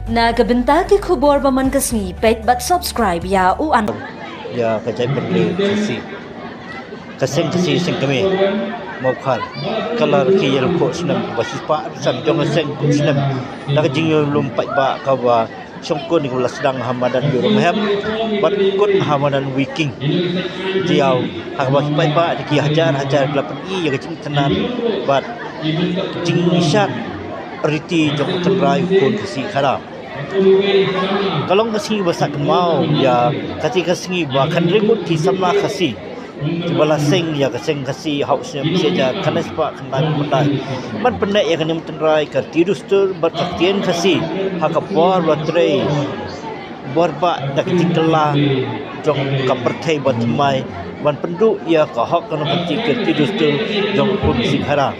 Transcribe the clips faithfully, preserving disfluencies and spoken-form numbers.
Na ka bynta ki khubor ba man ka sngi, peit bad subscribe ïa u an. Ïa ka jaitbynriew Khasi. Ka seng Khasi seng kmie. Mawkhar. Ka la rakhe ïalehkhuh snem ba shispah san jong ka seng khuh snem. Da ka jingïalum paidbah kaba shongkun kaba la sdang ha madan Burom Hem bad kut ha madan Wiking. Jia ha kaba ki paidbah da ki hajar hajar ki la pyni ïa ka jingthngan bad jingshad riti jong u tynrai u khun Khasi Khara. Ka long ka sngi ba sah kynmaw ïa kata ka sngi ba khyndai ngut ki samla Khasi kiba la seng ïa ka seng Khasi ha u snem shi hajar khyndai spah khyndai phew khyndai. Ban pynneh ïa ka niam tynrai, ka riti dustur bad ka ktien Khasi ha ka por ba trei bor ba da ka jingkylla jong ka pyrthei ba thymmai ban pynduh ïa ka hok ka nongkynti, ka riti dustur jong u khun Khasi Khara.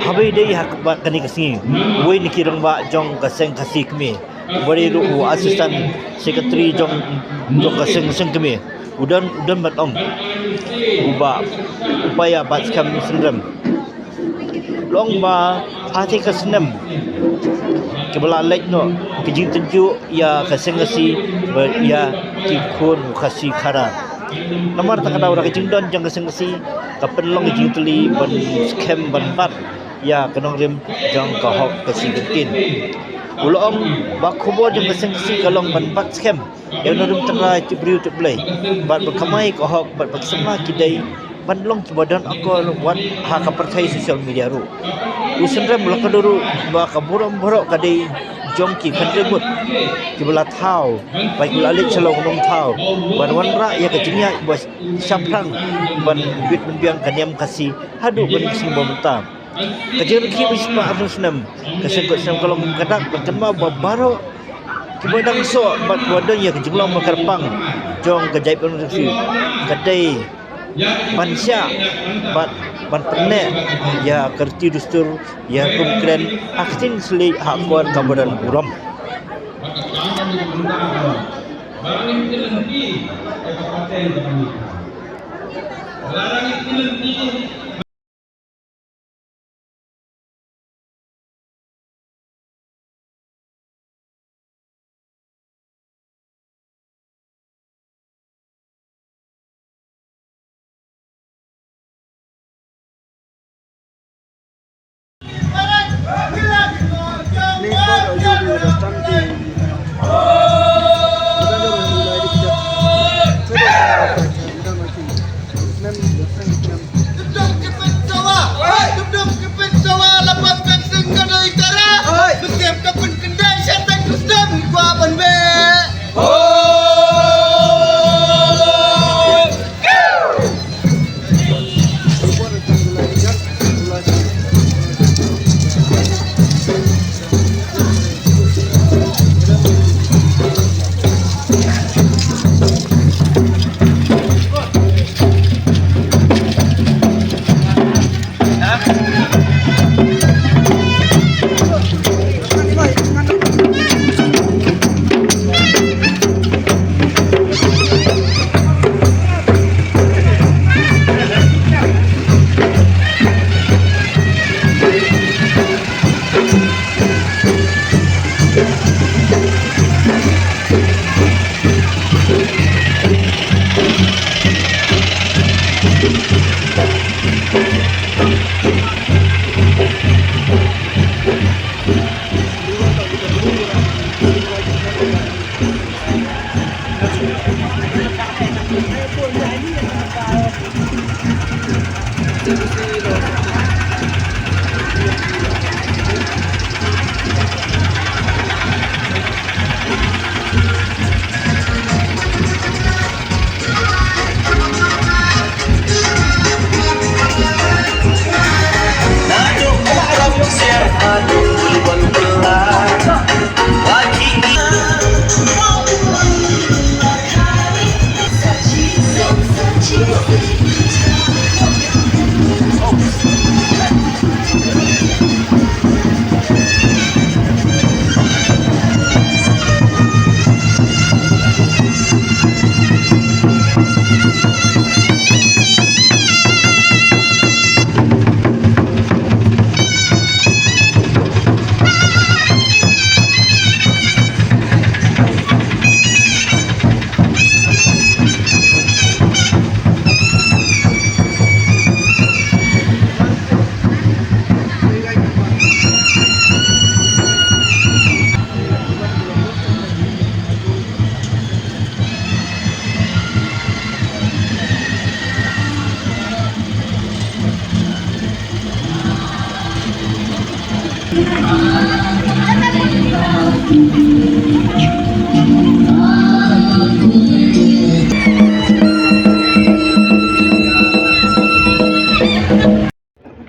Haba ïadei ha kaba kane ka sngi, uwei na ki rangbah jong ka seng Khasi kmie, uba dei ruh u assistant secretary jong, jong ka seng, seng kmie, u don, u don ban ong, u Bah, u Bah Batskhem Syndrem. U ong ba ha kata ka snem kaba la leit noh ka jingtynjuh ïa ka seng Khasi bad ïa ki khun Khasi Khara. Namar kata ka daw da ka jingdon jong ka seng Khasi ka pynlong ka jingtylli ban skhem ban bat ïa ka nongrim jong ka hok Khasi ka ktien. U la ong ba ka khubor jong ka seng Khasi ka long ban bat skhem ïa u nongrim tynrai, tip briew tip Blei bad ban kamai ka hok bad ban sngewbha ki dei ban long kiba don akor wat ha ka pyrthei social media ruh. U Syndrem u la kdew ruh ba ka burom baroh ka dei jong ki khyndai ngut kiba la thaw bad kiba la leit sha lawei ka nongthaw ban wanrah ïa ka jingïaid ba shaphrang ban bit ban biang ka niam Khasi haduh kane ka sngi ba mynta. Ka jingrakhe ba shispah arphew snem ka seng khuh snem ka long ka dak ban kynmaw ba baroh kiba dang soh bad kiba don ïa ka jinglong ba kyrpang jong ka jaitbynriew Khasi ka dei ban shah bad ban pynneh ïa ka riti dustur, ïa ka kum kren ha ka ktien slieh ha akor kaba don burom.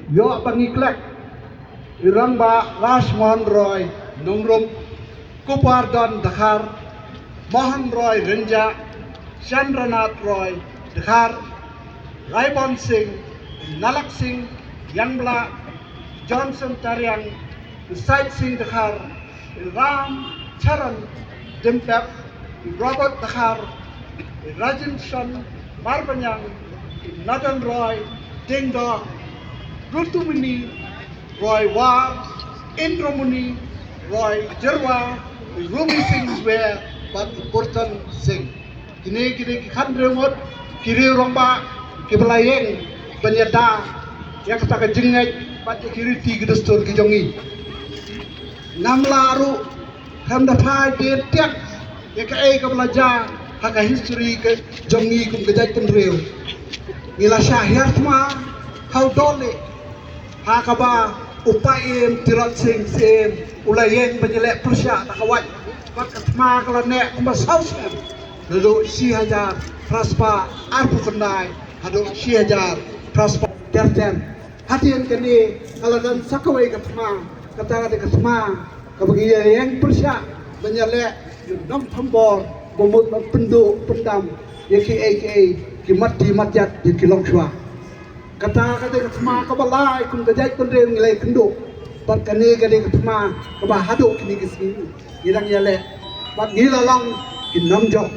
Ïoh ba ngi khlek i Rangbah Rajmohan Roy Nongrum, Kupar Don Dkhar, Mohan Roy Rynjah, Chandranath Roy Dkhar, Raibon Singh, Nalak Singh Yangbla, Johnson Tariang, Sait Singh Dkhar, Ram Charan Dimpep, Robert Dkhar, Rajan Shan Marbaniang, Nadan Roy Dingdo, Rutumini Roy War, Indramuni Roy Jerwa, Rumi Singh Swer, bad Burton Singh. Kine ki dei ki khathynriew ngut ki riew rangbah kiba la ïeng ban ïada ïa kata ka jingngeit bad ïa ki riti ki dustur ki jong ngi. Ngam lah ruh, ngam da phai biang tiak ïa kaei kaba la jia ha ka history ka jong ngi kum ka jaitbynriew. Ngi la shah hiar thma ha u Doleh, ha kaba u Paiem Tirot Sing Syiem u la ïeng ban ïaleh pyrshah da ka wait, bad ka thma ka la neh kumba saw snem, naduh shi hajar phra spah arphew khyndai haduh shi hajar phra spah ter ter. Hadien kane ka la don sa kawei ka thma, kata ka dei ka thma kaba ngi ïeng pyrshah ban ïaleh ïa u nongthombor ba mut ban pynduh pyndam ïa kiei kiei, ki mat ki mat ïa ki longshuwa. Kata ka dei ka thma kaba lai kum ka jaitbynriew ngi la ïakynduh. Bad kane ka dei ka thma kaba haduh kine ki sngi ngi dang ïaleh bad ngi la long ki nongjop.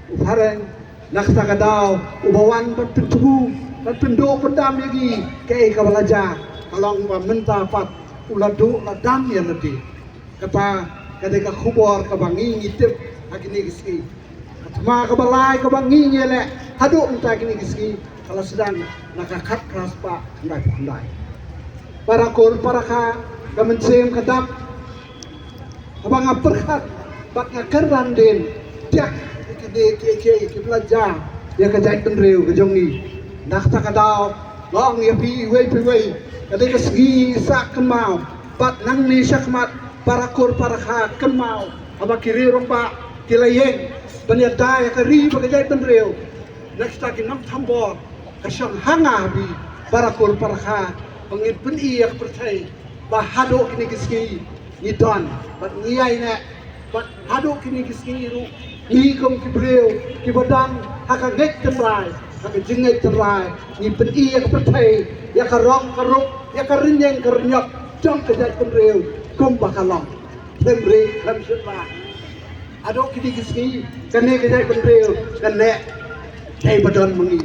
U phareng na kata ka daw uba wan ban pynthmu, ban pynduh pyndam ïa ngi kaei kaba la jia, ka long ba mynta pat u la duh la dam ïa lade. Kata ka dei ka khubor kaba ngi ngi tip ha kine ki sngi. Ka thma kaba lai kaba ngi ngi ïaleh haduh mynta kine ki sngi ka la sdang na ka khatphra spah khyndai phew khyndai. Para kur para kha, ka mynsiem ka dap haba nga pyrkhat bad nga kyrdan dien tiak ïa kine kiei kiei kiba la jia ïa ka jaitbynriew ka jong ngi. Na kata ka daw nga ong ïa phi iwei pa iwei, ka dei ka sngi sah kynmaw bad nangne shakhmat para kur para kha kynmaw haba ki riew rangbah ki la ïeng ban ïada ïa ka ri bad ka jaitbynriew. Na kita ki nongthombor ka shong ha nga ha phi para kur para kha ba ngin pyni ïa ka pyrthei ba haduh kine ki sngi ngi don bad ngi ïaineh, bad haduh kine ki sngi ruh ngi kum ki briew kiba don ha ka ngeit tynrai, ha ka jingngeit tynrai, ngi pyni ïa ka pyrthei ïa ka rong ka rup, ïa ka rynïeng ka rynïap jong ka jaitbynriew kumba ka long. Khlem ri khlem shynrang. Haduh kine ki sngi kane ka jaitbynriew ka neh dei ba don ma ngi.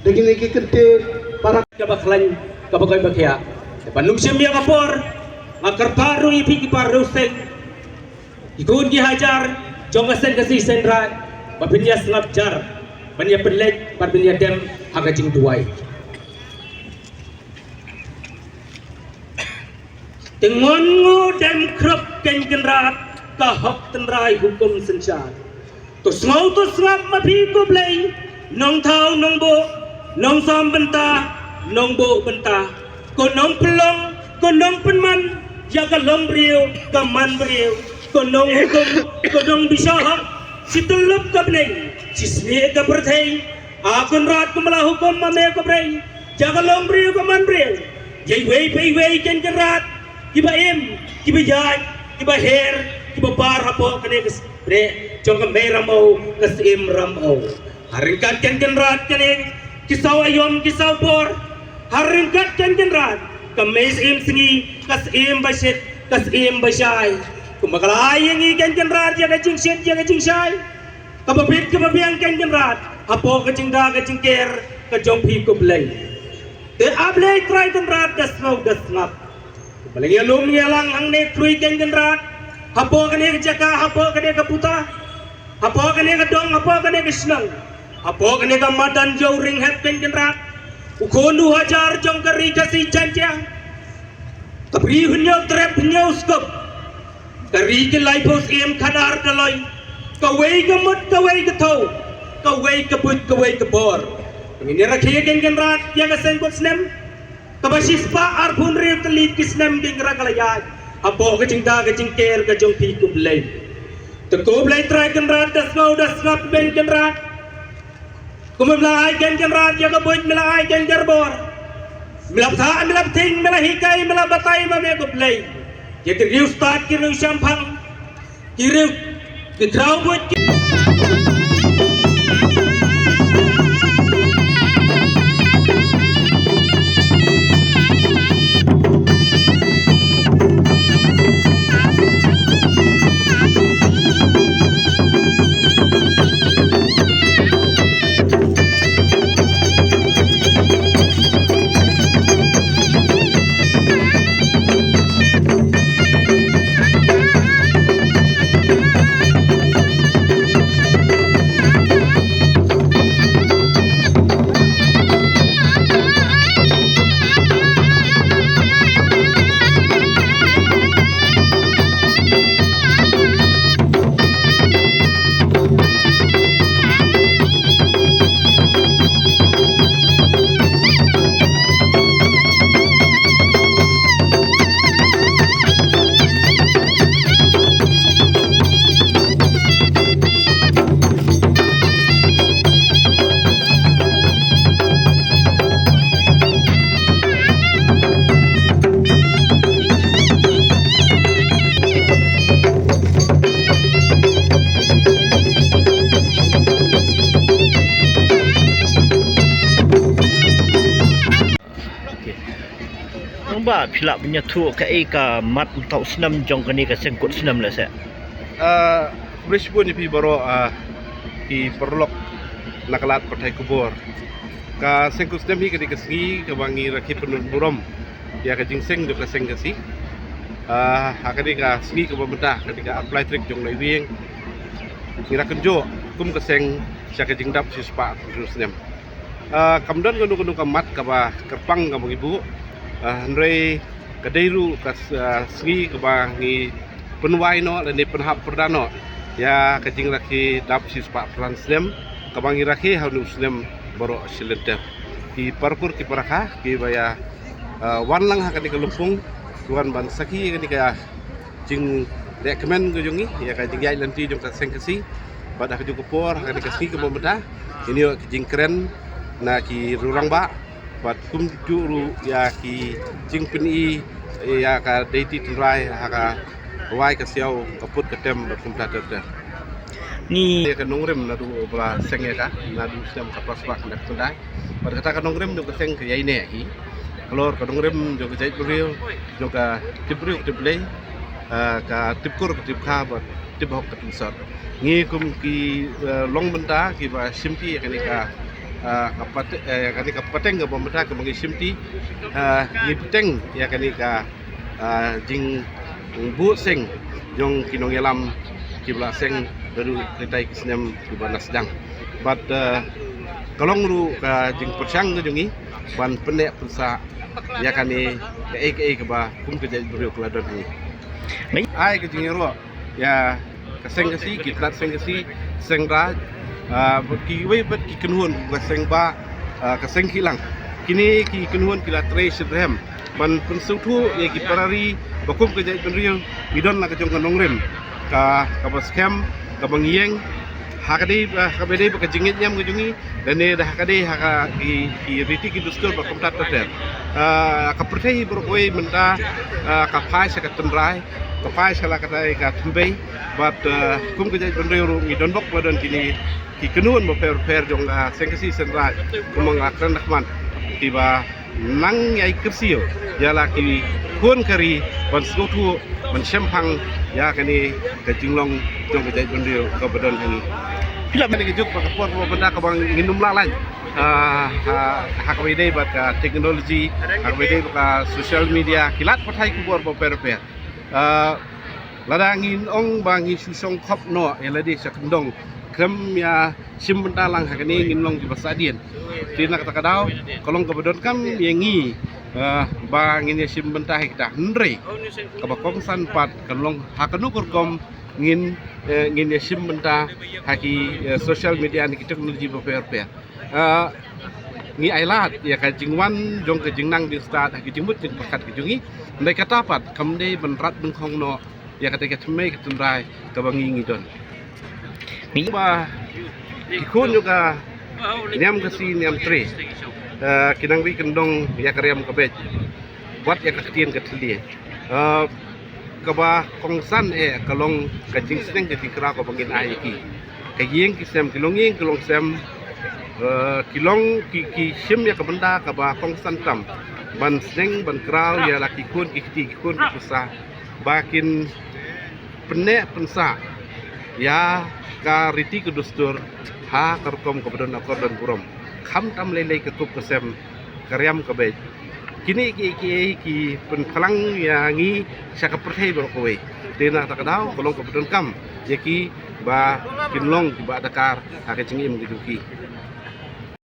Da kine ki kyntien para kaba khlaiñ kaba koit ba khiah. Te ban ym shim ïa ka por, nga kyrpad ruh ïa phi ki para riewseng, ki khun ki hajar jong ka seng Khasi Seng Raij ba phin ïa sngap jar ban ïa pynleit bad ban ïa dem ha ka jingduwai. Te ngan nguh dem khrup Kynrad ka hok tynrai hukum synshar. To sngew to sngap ma phi ko Blei, nongthaw nongbuh, nongsam bynta, nongbuh bynta, ko nongpynlong, ko nongpynman ïa ka longbriew ka manbriew, ko nonghukum, ko nongbishar, shi tyllup ka bneng, shi snieh ka pyrthei. A Kynrad, kumba la hukum ma me ko Blei ïa ka longbriew ka manbriew, ïa iwei pa iwei Kynrad, kiba im, kiba ïaid, kiba her, kiba bar hapoh kane ka s-, re jong ka Mei Ramew, ka Syiem Ramew. Ha ryngkat Kynrad kane ki saw aïom ki saw bor. Ha ryngkat Kynrad ka Mei Syiem Sngi, ka Syiem Bashit, ka Syiem Bashai. Kumba ka la ai ïa ngi Kynrad ïa ka jingshit ïa ka jingshai, kaba bit kaba biang Kynrad hapoh ka jingda ka jingker ka jong phi ko Blei. Te A Blei Trai Kynrad da sngew da sngap. Ba la ngi ïalum ïalang hangne khrui Kynrad hapoh kane ka jaka, hapoh kane ka puta, hapoh kane ka dong, hapoh kane ka shnong, hapoh kane ka madan Jowringhep Kynrad, u khun u hajar jong ka ri Khasi Jaiñtia. Ka Bri Hynñiewtrep Hynñiewskup, ka ri ki laiphew syiem khadar daloi, kawei ka mut kawei ka thew, kawei ka buit kawei ka bor. Ngin ïa rakhe Kynrad ïa ka seng kut snem. Kaba shispah arphew hynriew tylli ki snem ki ngrang ka la ïaid hapoh ka jingda ka jingker ka jong phi, khublei. Te khublei Trai Kynrad, da sngew da sngap, Ben Kynrad. Kumba me la ai, Ben Kynrad, ïa ka buit me la ai, Ben Kynrad bor. Me la bthah, me la bting, me la hikai, me la batai ma me, khublei. Ïa ki riewstad, ki riewshemphang, ki riew, ki khraw buit, ki Okay. Nang ba phi lah ban ïathuh kaei ka mat mynta u snem jong kane ka seng kut snem lehse? Ah, khublei shibun ïa phi baroh, ah, ki paralok na ka lad pathai khubor. Ka seng kut snem hi ka dei ka sngi kaba ngi rakhe pynburom ïa ka jingseng jong ka seng Khasi. Ah, ha ka dei ka sngi kaba mynta, ka dei ka arphew lai tarik jong u Naiwieng, ngi la kynjoh kum ka seng sha ka jingdap shispah arphew hynriew snem. Ah, kam don kano kano ka mat kaba kyrpang kaba ngi buh. Ah, hynrei ka dei ruh ka s-, ah, sngi kaba ngi pynwai noh lane pynhap pyrda noh ïa ka jingrakhe dap shispah arphew hynriew snem kaba ngi rakhe ha une u snem baroh shi lynter. Ki para kur ki para kha kiba ïa, ah, wan lang ha kane ka lympung, ki wan ban sakhi ïa kane ka jingrekmen ka jong ngi ïa ka jingïaid lynti jong ka seng Khasi. Bad ha kajuh ka por, ha kane ka sngi kaba mynta, ngin ïoh ka jingkren na ki rangbah, bad kumjuh ruh ïa ki jingpyni ïa ka deiti tynrai ha ka wai ka siaw, ka put ka tem bad kumta ter ter. Ngi ïa ka nongrim naduh ba la seng ïa ka, naduh snem ka pas bak na ka tynrai. Bad kata ka nongrim jong ka seng ka ïaineh hi halor ka nongrim jong ka jaitbynriew, jong ka tipbriew ka tipblei, ah, ka tipkur ka tipkha bad tipbahok ka tipbasot. Ngi kum ki, eh, long bynta kiba shimti ïa kane ka, ah, ka pat-, eh, kane ka pateng kaba mynta kaba ngi shimti, ah, ngi bteng ïa kane ka, ah, jingbuh seng jong ki nongïalam kiba la seng naduh kitai ki snem kiba la sdang. Bad, eh, ka long ruh ka jingpyrshang ka jong ngi ban pynneh pynsah ïa kane kaei kaei kaba kum ka jaitbynriew ka la don hi. Ai ka jingïaroh ïa ka seng Khasi, ki tnat seng Khasi, seng Raid, ah, bad kiwei pat ki kynhun, ka seng Bah, ah, ka seng Khihlang. Kine ki kynhun ki la trei shitrhem ban pynsngewthuh ïa ki para ri ba kum ka jaitbynriew ngi don la ka jong ka nongrim, ka, kaba skhem, kaba ngi ïeng ha ka dei, ah, kaba dei ba ka jingngeit ñiam ka jong ngi, lane da ha ka dei ha ka ki, ki riti ki dustur bad kumta ter ter. Ah, ka pyrthei baroh kawei mynta, ah, ka phai sha ka tynrai, ka phai sha la katai ka thymbei, bad, ah, kum ka jaitbynriew ruh ngi don bok la don kine ki kynhun bapher bapher jong ka seng Khasi seng Raid, kumba nga kren da khmat, kiba nang ïai kyrsiew ïa la ki khun ka ri ban sngewthuh ban shemphang ïa kane ka jinglong jong ka jaitbynriew kaba don hangne. Phi lah ban ïa ka juk ba ka por ba mynta kaba ngin ym lah lait, ah, ha, ha kaba ïadei bad ka technology, ha kaba ïadei bad ka social media, ki lad pathai khubor bapher bapher. Ah, lada ngin ong ba ngi shu shong khop noh ïa lade sha kyndong, khlem ïa shim bynta lang ha kane, ngin long kiba sahdien. Te na kata ka daw ka long kaba donkam ïa ngi, eh, ba ngin ïa shim bynta ha kita, hynrei kaba kongsan pat kan long ha kano ka rukom ngin, eh, ngin ïa shim bynta ha ki, eh, social media ne ki technology bapher bapher. Eh, ngi ai lad ïa ka jingwan jong ka jingnang jingstad ha ka jingmut jingpyrkhat ka jong ngi. Hynrei kata pat kam dei ban rat nyngkong noh ïa kata ka thymmei ka tynrai kaba ngi ngi don. Ngi ba ki khun jong ka niam Khasi niam Tre, eh, ki nang wei kyndong ïa ka riam ka beit, wat ïa ka ktien ka thylliej. Eh, kaba kongsan eh ka long ka jingsneng ka jingkraw kaba ngin ai ïa ki. Ka ïing ki sem, ki long ïing ki long sem, eh, ki long ki, ki shim ïa ka bynta kaba kongsan tam ban sneng ban kraw ïa la ki khun ki kti, ki khun ki pusa, ba kin pynneh pynsah ïa ka riti ka dustur ha ka rukom kaba don akor don burom, khamtam lei lei ka kup ka sem, ka riam ka beit. Kine kiei kiei ki pynphlang ïa ngi sha ka pyrthei baroh kawei. Te na kata ka daw ka long kaba donkam ïa ki ba kin long kiba dakar ha ka jingim ka jong ki.